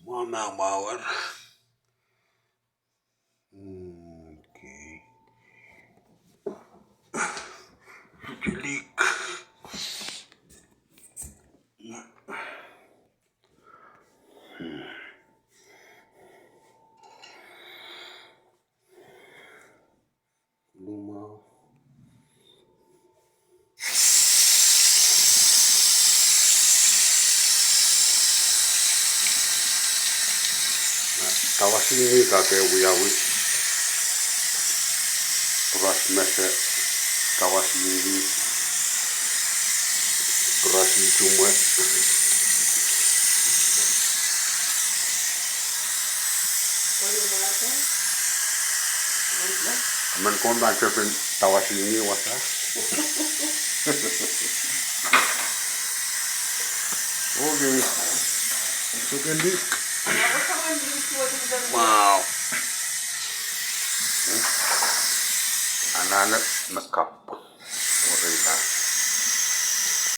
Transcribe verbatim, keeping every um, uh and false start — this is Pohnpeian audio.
Mwamwamwahuer. Okay. Kilik. Lumau. Dawasihn ih kak wiawi. Brush mese, dawasihn ih, brush ih kumwe. Emen komw pahn tepin dawasihn ih wasa. Okay. Second week. Wow. Anahne me kapw. Oreila.